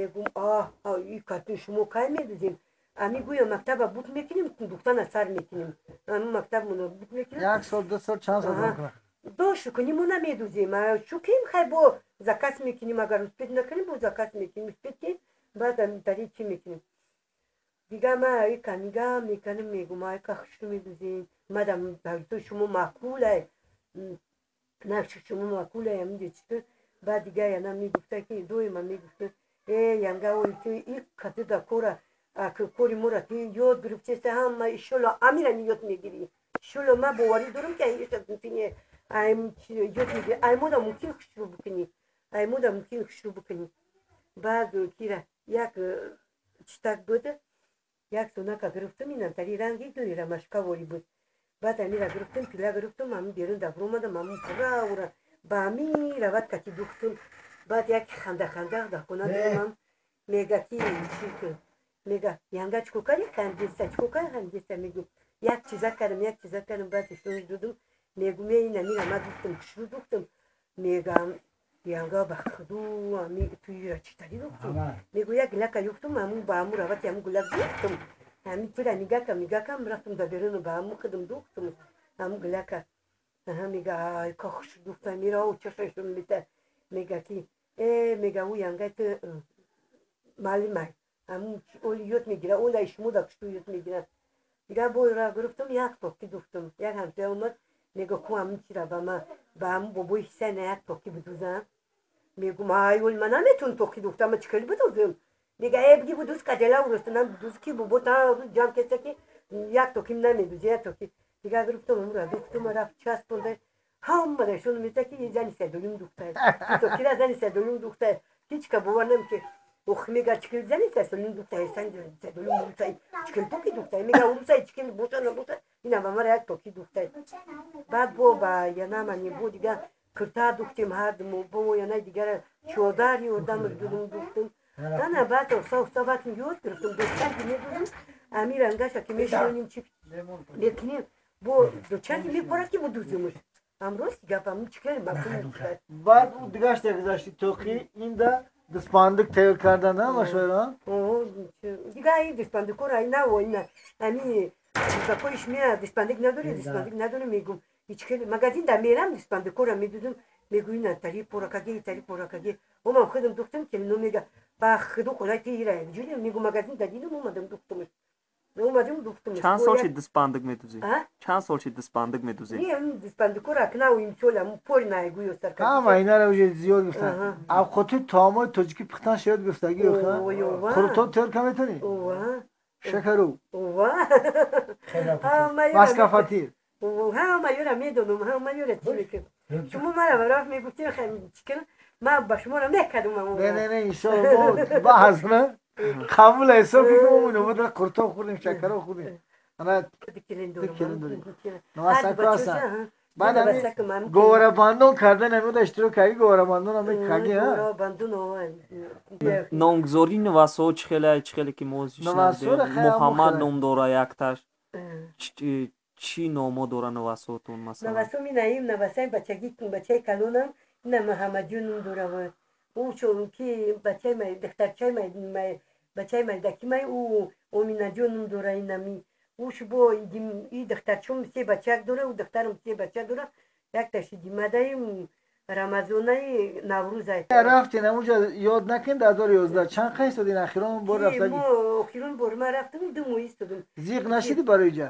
Мегум а и кати шумо кай медузем? Ами гӯё мактаба бут мекунем, духтана сар мекунем. Ами мактабмона бут мекунем. Як сол, 2 сол, чанд сол? До шукуним, мо намедузем. Шукем, хай, бо заказ мекунем, агар успеть накунем, бо заказ мекунем, успеть ки баъд тари чӣ мекунем. Дига ма ика нига мекунем, мегум айка хушрӯ медузем. Мадам ту шумо маъқулай, нақши шумо маъқулай, амиҷо чӣ. Баъд дига яна мегуфта ки доима мегуфта: э, янга, ой, ту и катида кора, кори мора ту ёд гирифтеста, ҳама иншолло амира ёд мегирӣ. Иншолло ман боварӣ дорам, ки ёд мегирӣ. Аймода мумкин хушрӯ бикунӣ, аймода мумкин хушрӯ бикунӣ. Баъд кира як читак буд, як сонака гирифтам, инантари ранги гули ромашкаворӣ буд. Баъд амира гирифтам, пила гирифтам, ами берун да буромадам, ами пура ура ба ами рават кати духтум. Баъд як ханда ханда дар хона дорам, мега ки мега: янга, чико кардӣ, хандиста, чико кардӣ, хандиста? Мегу: як чиза кардам, як чиза кардам. Баъд ишонаш додум, мегум: е, ин амира ма духтум, хушрӯ духтум. Мегам: янга, ба худу ами ту ира читари духтум? Мегу: як гилака юфтум, аму ба аму равати аму гулак духтум, ами тира нигакам, нигакам, рафтум да беруну ба аму худум духтум аму гилака. Мега: ай, ка хушрӯ духтам ира, чашашум мета. Мега ки э, мега, ӯ янга ту маълимай, аму оли ёд мегира, ола шумо да хушрӯ ёд мегира. Дига бойра гирифтум, як токи духтум. Як ҳамсоя омад, мега: ку аму чира ба ма, ба аму бобои Ҳисайна як токи бидузам. Мегум: ай, оли ма наметун токи духтам, ма чӣ хел бидузем? Мега: э, биги будуз, кадела уростанам бидуз, ки бобо та ҷамъ кеста, ки як токим намедузи, як токи. Дига гирифтум, амура духтум, рафт часпонда, ҳама дашон мета ки зани Садолим духтай, токира зани Садолим духтай. Ҳеч ка бовар намеки. Ох, мега: чикил зани Садолим духтай, Садолим урусай, чикил токи духтай? Мега: урусай, чикил боша, набоша, ина ба мара як токи духтай. Баъд бо ба яна мани бо дига кирта духтем, ҳардуму бо янаи дигара чодар ёрдам дудум, духтум. Ана баъд оста оста баъд ёд гирифтум. Дочанки медузим, ами рангаша ки мешиноним, чи мекунем, бо дочанки мепорад, ки будузимуш. Амрости гап, аму чикел макун. Баъд ӯ дигашта гузашти, тоқи инда дастпандик тайёр кардан машвара. Дига и дастпандикора ина ина ами какоиш меа, дастпандик надори, дастпандик надори. Мегум: ичкел магазин да мерам, дастпандикора медудум. Мегу: ина тари поракаги, тари поракаги. Омам худам духтам, келино мега: ба худу худай ти ира ҷули. Мегу: магазин да дидум, омадам, духтумш, омадам, духтумш. Чанд сол шид дастпандик медузӣ? Чанд сол шид дастпандик медузӣ? Не, дастпандикора акнау имсол аму пори найгӯё сар. Ҳама инара уже зиёд гуфтан. Авқоти таомои тоҷикӣ пухтан шояд гуфтагӣ, қурутон тайёр ка метавонӣ? Шакару маскафатир? Ҳама ёра медонам, ҳама ёра чӣ мекунам. Шумо мара бароф мегуфтем, чикин ма ба шуморо мекардум. Не, не, не, иншоалло, мо баҳс на қабул ҳисоб ки мо қуртон хӯрдем, шакаро хӯрдем, ана ду келин дорем, навасако ҳастан. Баъд ами говарабандон кардан, амида иштирок карди, говарабандон ами каги? Номгузории навасҳо чӣ хеле, чӣ хеле ки мо Муҳаммад ном дора якташ, чӣ номо дора навасотон масалан? Навасом инаим, навасаи бачаги, бачаи калонам ина Муҳаммадҷон ном дора. Ӯ чун ки бачаи духтарчаи бачаи майдакимай, ӯ Оминаҷон ном дора. Инами ӯш бо и духтарчум се бачак дора, ӯ духтарам се бача дора, якташи Димадаи, Рамазонаи, Наврӯзай. Рафтен амуҷа, ёд накун, 2011 чанд қай истодин охирон бор рафтаги? Мо охирон бор ма рафтам, 2 моҳ истодум. Зиқ нашиди барои ҷа?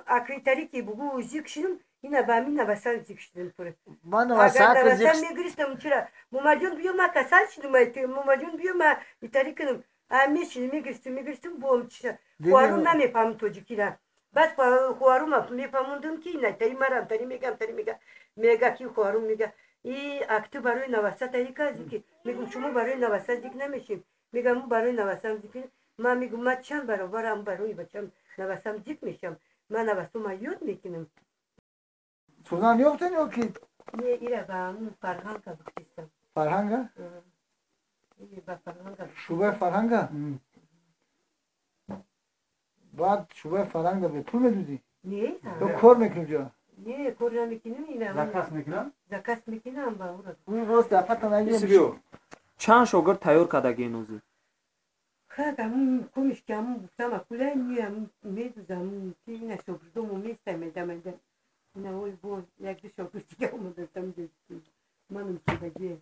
Акритари ки бугу зиқ шидум, ина ба ами наваса зиқ шидум пура. Ман навасака зиқ мегиристам. Чира, момаҷон, биё, ма касал шидум, момаҷон, биё, ма итари кунам. Мешидум, мегиристум, мегиристум, бом чиша хуарум намефаҳмам тоҷикира. Баъд хуарум мефаҳмондум, ки ина тари марам тари мегам, тари мега. Мега ки хуарум мега: и акту барои наваса тари кази ки. Мегум: шумо барои наваса зик намешем. Мегам: барои навасам зик. Ма мегум: ма чанд баробарам барои бачам навасам зик мешам, ма навасума ёд мекунам. Сӯзан ёфтен ё ки? Не, ира ба фарҳанга гуфтистам. Фарҳанга? Ба фарҳанга. Шӯъбаи фарҳанга? Баъд шӯъбаи фарҳанга бепул медудӣ? Не. Ё кор мекунӣ ҷо? Не, кор намекунам ина. Заказ мекунам? Заказ мекунам ба ура. Ӯ рост дафъата нагирем. Чанд шогирд тайёр кардагӣ нӯзӣ? Хак амун комиш ки амун гуфтам акулай ни амун медузам ки ина шогирдому местай медамайда. Ина ой бо як ду шогирд дига омадастам манам шудагие.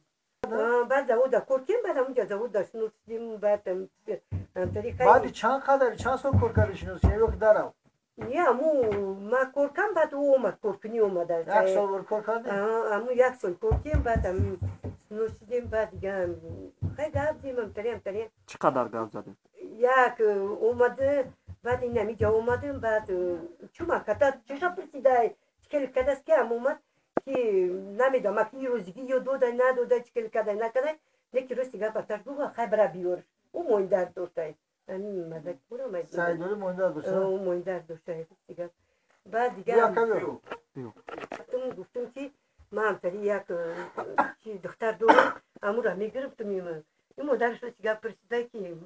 Баъд завода кор кем, баъд амунҷа завода шиносидим, баъд баъди чанд қадар чанд сол кор карди шиносӣ ё ки дарав? Не, аму ма кор кам, баъд ӯ омад коркунӣ омада. Як сол бор кор кардӣ? Аму як сол кор кем, баъд шиносидем, баъд дига хай гап зем амтари амтари. Чӣ қадар гап задем? Як омада, баъд инамиҷа омадем, баъд чума ката чеша пурсидай, чикел кадаст ки ам омад ки намедонам аки рӯзигӣ ё додай надодай, чикел кадай накадай, леки рости гап аташ гуфт хай бара биёр. Ӯ моиндар доштай. Сайдори моиндар дошта? Ӯ моиндар доштай. Баъд дига гуфтум ки ман амтари як духтар дорам, амура мегирифтум. Ин модараш рости гап пурсидай ки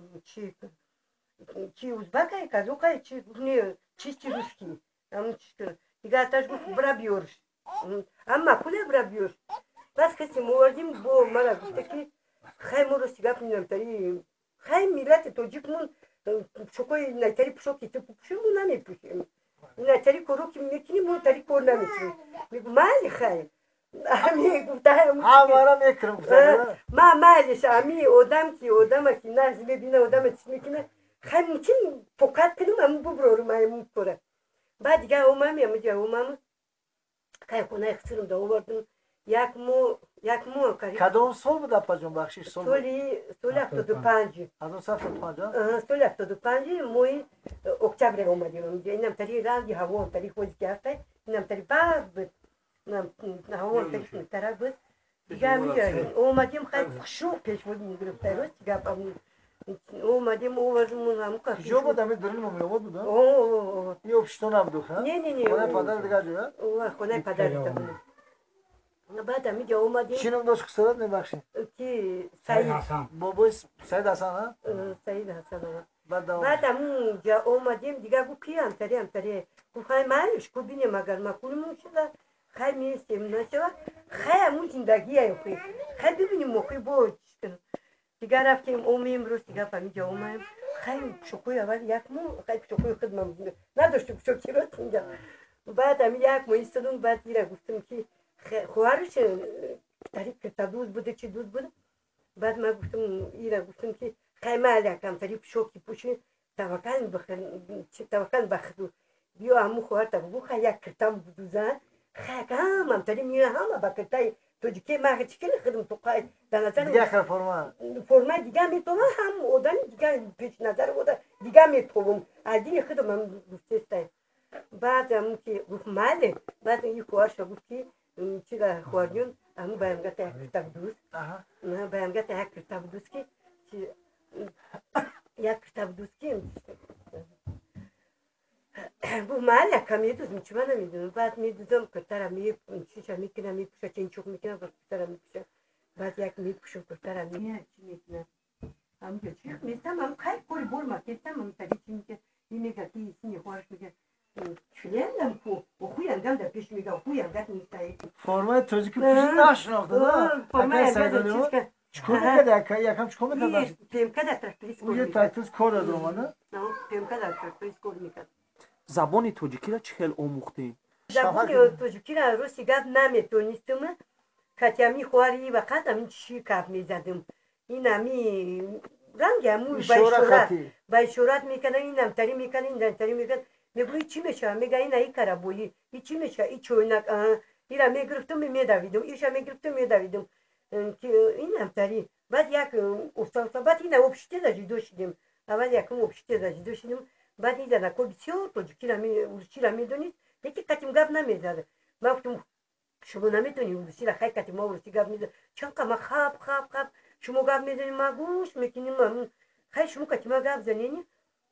чи узбакай, казокай, чи не чисти русский. Дига аташ гуфт бира биёрш. Амма куля бира биёрш. Баъд каси мовардим бо мара гуфта ки хай мо рости гап намтари хай миллати тоҷикмон пӯшокҳои найтари пӯшоки ту пӯшем, мо намепӯшем. Найтари коро ки мекунем, мо тари кор намекунем. Мегу майли хай. Ами гуфта ҳамара мекунам гуфта. Ма майлиш ами одам ки одама ки нағз мебина, одама чӣ мекуна, хай мумкин тоқат кунам, аму буброрум айму кора. Баъд дига омам, амуҷа омам, хай хонаи хусурам да овардум. Як моҳ қариб. Кадом сол буд апаҷон, бахшиш сол? Соли 75. 1975? Соли 75 моҳи октябр омадем. Инам тари ранги ҳаво тари хози ки ҳастай, инам тари барф буд. Ҳаво тари тарак буд. Дига омадем, хай хушуқ пешвоз мегирифтай, рост гап. Омадем, овардем ҳамуқа. Куҷо буд ами дарини Муминобод буд? Ё пуштон набуд, ха? Не, не, не. Хонаи падар дигар ҷоя? Хонаи падар буд. Баъд амиҷа омадем. Чӣ ном дошт хусурат мебахшед? Ки Саид. Бобои Саид Ҳасан, а? Саид Ҳасан. Баъд амунҷа омадем, дига гуфт ки амтари амтари. Гуфт хай майлиш ку бинем, агар макулимон шуда, хай местем нашава, хай амун зиндагия охи. Хай бибинем охи бо. Дига рафтем, омем, рост гап амиҷа омаем. Хай пӯшокҳои аввал як моҳ, хай пӯшокҳои худмам надоштем пӯшоки рост инҷа. Баъд ами як моҳ истодум, баъд ира гуфтам ки хоҳараш тари киртадуз буде, чи дуз буде. Баъд ман гуфтам, ира гуфтам ки хай майли акам тари пӯшоки пӯши, таваккал бахду. Биё аму хоҳарта бугу хай як киртам будуза, хай ҳамам тари миё ҳама ба киртаи тоҷикӣ ман чӣ кели худам тоқай дар назар дига форма формаи дига метовам, ҳам одами дига пеш назар ода дига метовам, аз дини худам ам гуфтестай. Баъд аму ки гуфт майли, баъд и хоҳарша гуфт ки чира хоҳарҷон, аму баямгата як кирта будуз, баямгата як кирта будуз ки як кирта будуз ки гуфт майли ака медузм, чима намедузм. Баъд медузам киртара чиша мекунам, мепӯша, ченчуқ мекунам, киртара мепӯша. Баъд як мепӯшам киртара чи мекунам. Амҷа чих местам, ам хай кори бор макестам, ам тари чи мекунам. И мега ки сини хоҳарш мега членам ку охуянгам дар пеш мега охуянгат нистай. Формаи тоҷики пӯши нашинохта, да? Формаи чизка. Чикор мекард ака? Якам чикор мекард? ПМК дар тракторист кор мекард. Уҷа тракторист кор дод омада? ПМК дар тракторист кор мекард. Забони тоҷикиро чӣ хел омӯхтем? Забони тоҷикиро рости гап наметонистам. Кати ами хоҳари вақат ами чӣ гап мезадам. Ин ами ранги аму ба ишорат мекардам, ин амтари мекардам, ин амтари мекардам. Мегӯ и чӣ мешава? Мега ина и караболи, и чӣ мешава? И чойнак. Ира мегирифтам, медавидам, иша мегирифтам, медавидам. Ин амтари. Баъд як уста, баъд ина общите ҷудо шудем. Аввал якум общите ҷудо шудем. Баъд ин занако бисёр тоҷикиро урусиро медонист, лекин қатим гап намезад. Ман гуфтам шумо наметонед урусиро, хай кати ма урусӣ гап мезад. Чанд ма хап хап хап шумо гап мезанед, ма гӯш мекунем, хай шумо кати ма гап занед.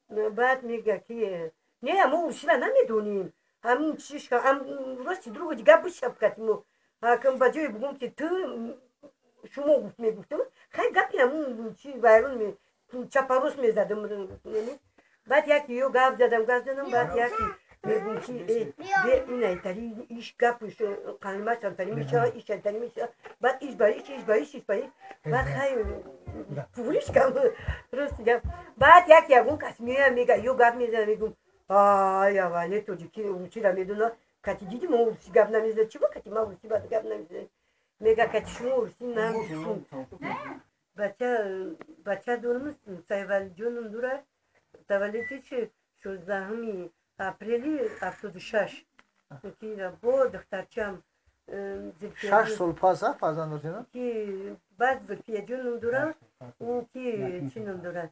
Баъд мега ки не, мо урусиро намедонем. Ҳамин чиш рости друго дига бишаб кати мо. Акам ба ҷое бугум ки ту шумо гуфт мегуфтам, хай гапи ҳамун чи вайрон чапарос мезадам. Баъд як ё гап задам, гап задам, баъд як Мегум ки бе инайтари иш гап қалимаш антари мешава, иш антари мешава, баъд иш ба иш, иш ба иш, иш ба иш, баъд хай пулиш кам, рост гап. Баъд як ягон кас меояд, мега ё гап мезана, мегум: ай, аввале тоҷики русиро медона, кати диди мо урусӣ гап намезанад, чӣ бо кати ма урусӣ баъд гап намезанад? Мега: кати шумо урусӣ намешун. Бача, бача дорам, Сайвалиҷоном дура, таваллудиш 16-уми апрели 76. Бо духтарчам. 6 сол пас фарзанд доштед? Ки баъд Зулфияҷоном дура, ӯ ки чӣ ном дорад,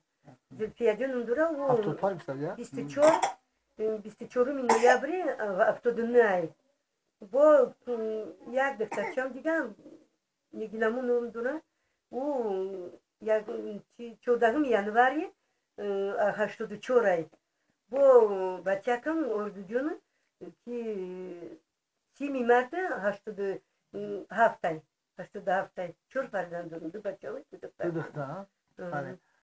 Зулфияҷоном дура, ӯ 24, 24-уми ноябри 79. Бо як духтарчам дигам, Нигинаму ном дора, ӯ 14-уми январи 84-ай. Бо бачакам Орзуҷон ки 30-ми марта 87-ай, 87-ай. Чор фарзанд дорам: ду бача, ду духтар.